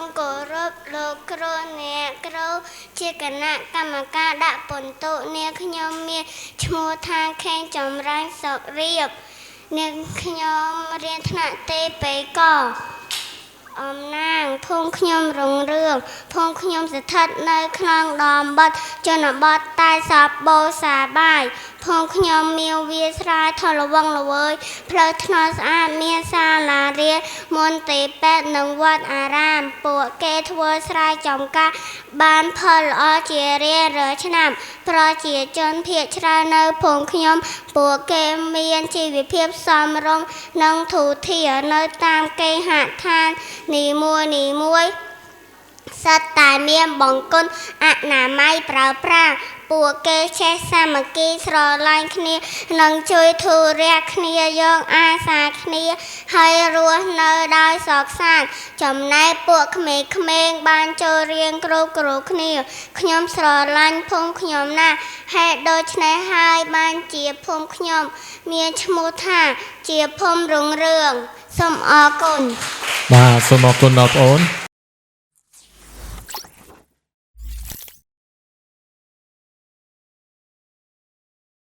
មគោរពលោកគ្រូអ្នកគ្រូជាគណៈកម្មការដាក់ពិន្ទុនាងខ្ញុំមានឈ្មោះថាខេងចម្រើនសុករៀបនាងខ្ញុំរៀនថ្នាក់ទី2កអំណាងភូមិខ្ញុំរុងរឿងភូមិខ្ញុំស្ថិតនៅក្នុងតំបន់ជនបទតែសពបូរសាបាយភូមិខ្ញុំមានវាលស្រែធល្វឹងល្វើយផ្លូវថ្នល់ស្អាតមានសាលារៀនមន្ទីរពេទ្យនិងវត្តអារាមពួកគេធ្វើស្រែចម្ការបានផលល្អជារៀងរាល់ឆ្នាំប្រជាជនភាគច្រើននៅភូមិខ្ញុំពួកគេមានជីវភាពសមរម្យនិងធូរធារនៅតាមគេហដ្ឋាននីមួយនីមួយសុទ្ធតែមានបង្គន់អនាម័យប្រើប្រាស់ពួកគេចេះសាមគ្គីស្រឡាញ់គ្នានិងជួយធូររះគ្នាយកអាសាគ្នាហើយរស់នៅដោយសុខសាន្តចំណែកពួកក្មេងៗបានចូលរៀនគ្រប់គ្រប់គ្នាខ្ញុំស្រឡាញ់ភូមិខ្ញុំណាស់ហេតុដូច្នេះហើយបានជាភូមិខ្ញុំមានឈ្មោះថាជាភូមិរុងរឿងសូមអរគុណ បាទសូមអរគុណដល់បងអូន។